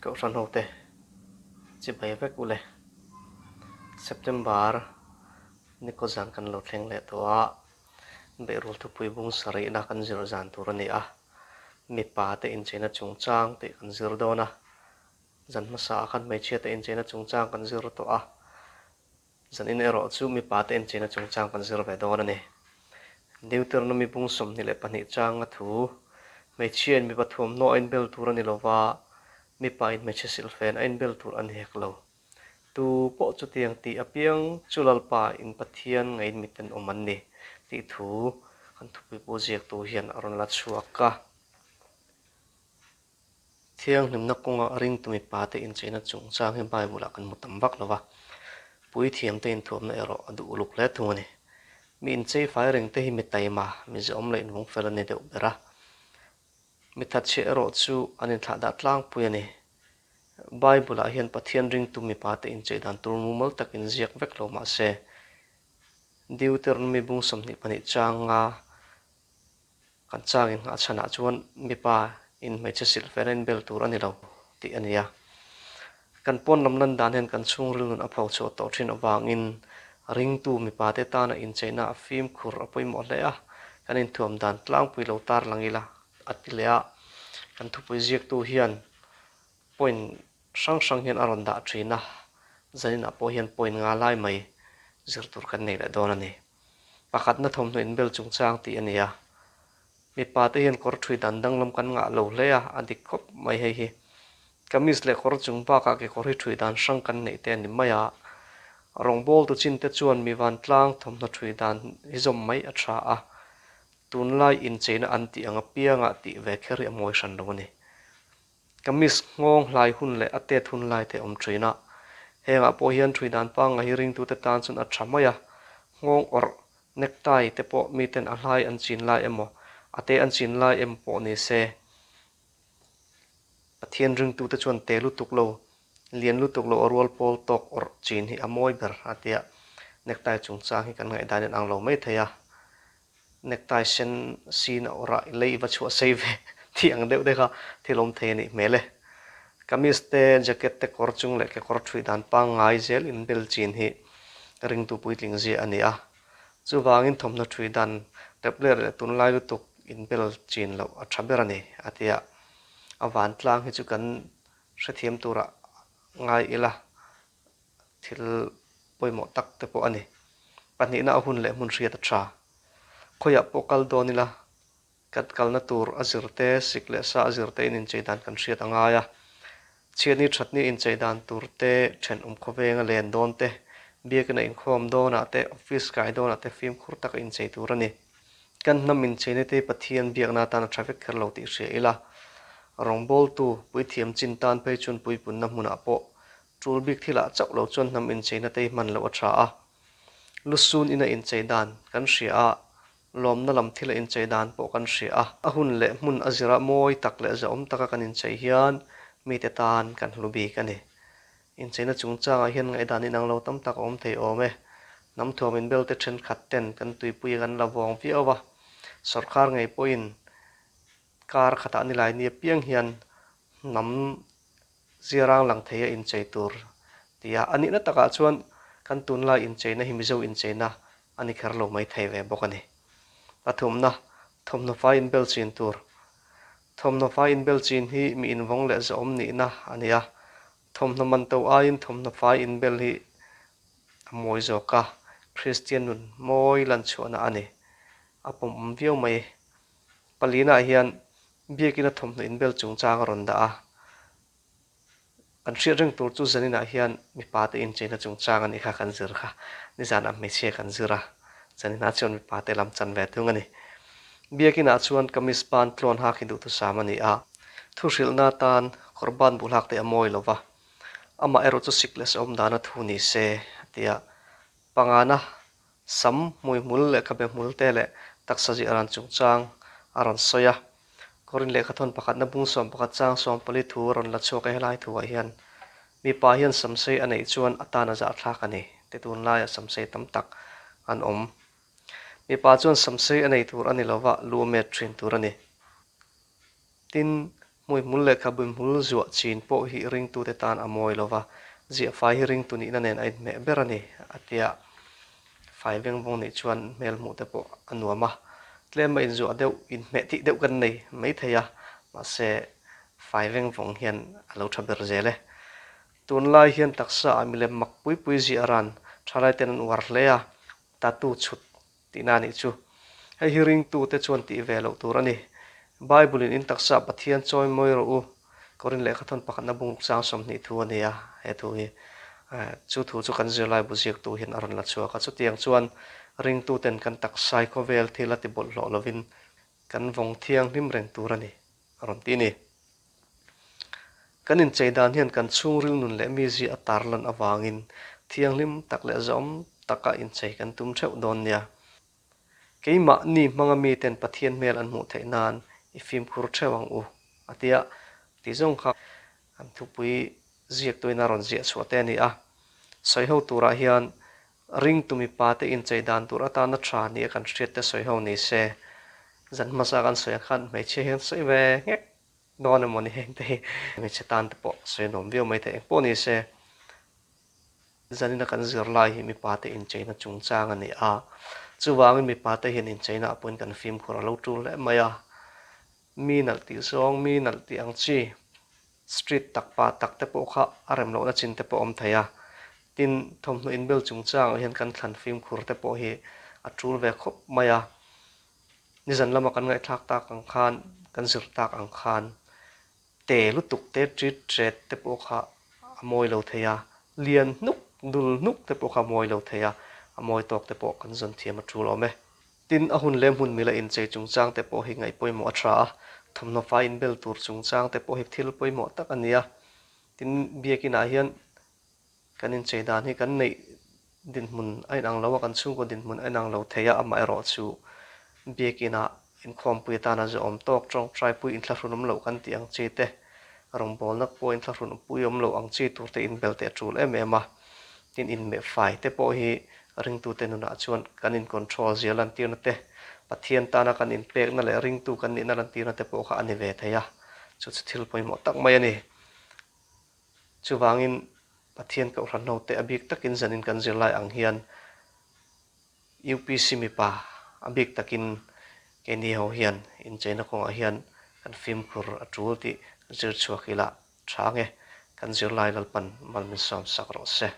Kohhran hote chibai vek ule. September nikaw zan kan lo thleng leh tawh a, Beihrual thupui bung sarihna kan zir zan tur a ni a, mipa te incheina chungchang tih kan zir dawn a, zan hmasa ah khan hmeichhia te incheina chungchang kan zir tawh a, Zanin erawh chu mipate enchina chungchang kan zir ve dawn a ni. Deuteronomy bung 22 changa thu, Hmeichhiain mipa thuamhnaw a inbel tur a ni lo va, mipain hmeichhe silhfen a inbel tur a ni hek lo. Tu pawh chutiang tih apiang chu Lalpa in Pathian ngaiin miten awm an ni, tih thu kan thupuipu ziaktu hian a rawn la chhuak a. Thianghlimna kawnga ringtu mipate incheina chungchang hi Bible-ah kan hmu tam vak lo va, puithiamte inthuamna erawh a duh uluk hle thung a ni. Mi inchei fai rengte hi mi taima, mi zahawm leh inhawng fel a ni deuh ber a. Mi thatchhiah erawh chu an inthlahdah tlangpui a ni. Bible-ah hian Pathian ringtu mipate inchei dan tur mumal takin ziak vek lo mah se, Deuteronomy bung 22 changa Kan changin a chhanah chuan mipa in hmeichhe silh fen a inbel tur a ni lo tih a ni a. Kan pawn lam lan dan hian kan chhungril nun a pho chhuah tawh thin avangin ringtu mipa te tana incheina a fimkhur a pawimawh hle a, kan inthuam dan tlangpui lo tar lang ila a ti leh a. Kan thupui ziaktu hian point hrang hrang hian a rawn dah thin a, zaninah pawh hian point nga lai mai zir tur kan nei leh dawn a ni. Pakhatna thawmhnaw inbel chungchang tih a ni a, mipa te hian kawr ṭhui dan danglam kan ngah lo hle a, a dik khawp mai hei hi. Kamis leh kawr chung bakah kekawr hi ṭhui dan hrang kan neih te a ni mai a, rawngbawltu chin te chuan mi vantlang thawmhnaw ṭhui dan hi zawm mai a ṭha a, tunlai incheina an tih ang apiangah tih ve kher hi a mawi hran lo a ni. Kamis nghawng hlai hun leh a tet hun lai te awm thin a, hengah pawh hian ṭhui dan pangngai hi ringtute tan chuan a ṭha mai a, nghawng awrh, necktie, te pawh miten a hlai an chin lai emaw, a te an chin lai emaw pawh ni se. Pathian ringtute chuan te lutuk lo, lian lutuk lo a rual pawl tawk awrh chin hi a mawi ber a tia, necktie chungchang hi kan ngaihdan in ang lo mai thei a. Necktie sen sin a awrh a, i lei i va chhuah sei ve tih ang deuh te kha thil awm thei a nih hmel e. Kamis te, jacket te, kawr chung leh kekawr ṭhui dan pangngai zel inbel chin hi ringtu puitling zia a ni a. Chuvangin thawmhnaw ṭhui dan rep leh leh tunlai lutuk inbel chin loh a ṭha ber a ni, a ti a. A vantlang hi chu kan hrethiam turah ngai ila Thil pawimawh tak te pawh a ni. Pahnihna a hun leh hmun hriat a tha. Khawiah pawh kal dawn ila, kan kalna tur a zir te, sik leh sa a zir te in inchei dan kan hriat a ngai a. Chhiatni thatni inchei dan tur te, thenawm khawvenga len dawn te, biakina inkhawm dawnah te, office kai dawnah te fimkhur taka inchei tur a ni. Kan hnam incheina te Pathian biakna atan a tha vek kher lo tih hria ila, rawngbawltu puithiam chin tan phei chuan puipunna hmunah pawh Tul bik thilah chauh lo chuan hnam incheina te hi hman loh a tha a. Lusun ina inchei dan kan hria a, lawmna lam thila inchei dan pawh kan hria a. A hun leh hmun a zira mawi tak leh zahawm taka kan inchei hian mite tan kan hlu bik a ni. Incheina chungchangah hian ngaihdan inang lo tam tak a awm thei awm e. Hnam thuam inbel te thenkhat ten kan tuipui kan la vawng viau a, sawrkar ngei pawhin kar khatah nilai ni apiang hian hnam Ziarang lang thei a inchei tur ti a, a nihna takah chuan kan tunlai incheina hi Mizo incheina a ni kher lo mai thei ve bawk a ni. Pathumna, thawmhnaw fai inbel chin tur. Thawmhnaw fai inbel chin hi mi invawng leh zahawm nihna a ni a, thawmhnaw man to aiin thawmhnaw fai inbel hi a mawi zawk a, Kristian nun mawi lanchhuahna a ni. A pawmawm viau mai. Palinaah hian Biakina thawmhnaw inbel chungchang a rawn dah a, kan hriat reng tur chu zaninah hian mipate incheina chungchang a nih kha kan zir kha, nizanah hmeichhia kan zir a, zaninah chuan mipate lam chan ve thung a ni. Biakinah chuan kamis ban tlawn hak hi duhthusam a ni a, thuhrilhna atan kawr ban buh hlak te a mawi lo va, amah erawh chu sik leh sawm dana thu ni se a ti a, pangana Sam hmuihmul leh khabe hmul te leh taksa ziah ran chungchang a rawn sawi a. Korin lehkhathawn pakhatna bung 11 chang 14 thu a rawn la chhuak e helai thuah hian mipa hian samsei a neih chuan a tan a zahthlak a ni ti tunlaiah samsei tam tak an awm. Mipa chuan samsei a nei tur a ni lova lu a met thin tur a ni. Tin, Hmuihmul leh khabuihmul zuah chin pawh hi ringtute tan a mawi lo va, ziah fai hi ringtu nihna nen a inhmeh ber a ni, a ti a. Fai vengvawng nih chuan hmel hmuh te pawh a nuam a, tlem a inzuah deuh, inhmeh tih deuh kan nei mai thei a, mahse fai vengvawng hian a lo tha ber zel e. Tunlai hian taksa ah milem mak pui pui ziah ran thalai ten an uar hle a, tattoo chhut tihna a nih chu. Hei hi ringtute chuan tih ve loh tur a ni. Bible in in taksa Pathian chawi mawi rawh u, Korin lehkhathawn pakhatna bung chang 20 thu a ni a, he thu hi. Chu thu chu kan zirlai bu ziaktu hian a rawn la chhuak a, chutiang chuan ringtuten kan taksai khawvel thil a ti bawlhhlawh lovin kan vawng thianghlim reng tur a ni, a rawn ti a ni. Kan inchei dan hian kan chhungril nun leh mizia a tarlan avangin thianghlim tak leh zawm taka inchei kan tum theuh dawn nia. Keimahni hmanga miten Pathian hmel an hmuh theih nan i fimkhur theuh ang u, a ti a. Tih zawng kha kan thupui ziaktuin a rawn ziah chhuah te a ni a. Sawiho turah hian ringtu mipate inchei dan tur atana tha nia kan hriat te sawiho ni se. Zan hmasa kan sawi ang khan hmeichhia hian sawi ve nghek dawn emaw ni heng te hi hmeichhe tan te pawh sawi nuam viau mai thei engpawh ni se. Zanina kan zirlai hi mipate incheina chungchang a ni a, chuvangin mipate hian incheina ah pawhin kan fimkhur a lo tul hle mai a. Mi nalh tih zawng, mi nalh tih ang chi, street tak pa tak te pawh kha a rem lohna chin te pawh a awm thei a. Tin, thawmhnaw inbel chungchangah hian kan thlan fimkhur te pawh hi a tul ve khawp mai a. Nizan lama kan ngaihthlak tak ang khan, kan zir tak ang khan Te lutuk te, ṭit ṭet te pawh kha a mawi lo thei a, lian hnuk, dul hnuk te pawh kha a mawi lo thei a, a mawi tawk te pawh kan zawn thiam a ṭul awm e. Tin, a hun leh hmun mila inchei chungchang te pawh hi ngaih pawimawh a ṭha a, thawmhnaw fai inbel tur chungchang te pawh hi thil pawimawh tak a ni a. Tin, biakinah hian kan inchei dan hi kan neih dinhmun a inang lo a, kan chhungkaw dinhmun a inang lo thei a, amaherawh chu biakinah inkhawmpui atana zawhawm tawk, tawngtaipui inthlahrun awm loh kan tih ang chi te, rawngbawlna pawh inthlahrun pui awm loh ang chi turte inbel teh a tul em em a. Tin, inmeh fai te pawh hi ringtute nunah chuan kan in control zia lantirna te, Pathian tana kan inpekna leh ringtu kan nihna lantirna te pawh kha a ni ve thei a, chu chu thil pawimawh tak mai a ni. Chuvangin Pathian Kohhran hote a bik takin zanin kan zirlai ang hian UPC mipa a bik takin keini ho hian incheina kawngah hian kan fimkhur a tul tih zir chhuak ila tha nge kan zirlai Lalpan mal min sawm sak rawh se.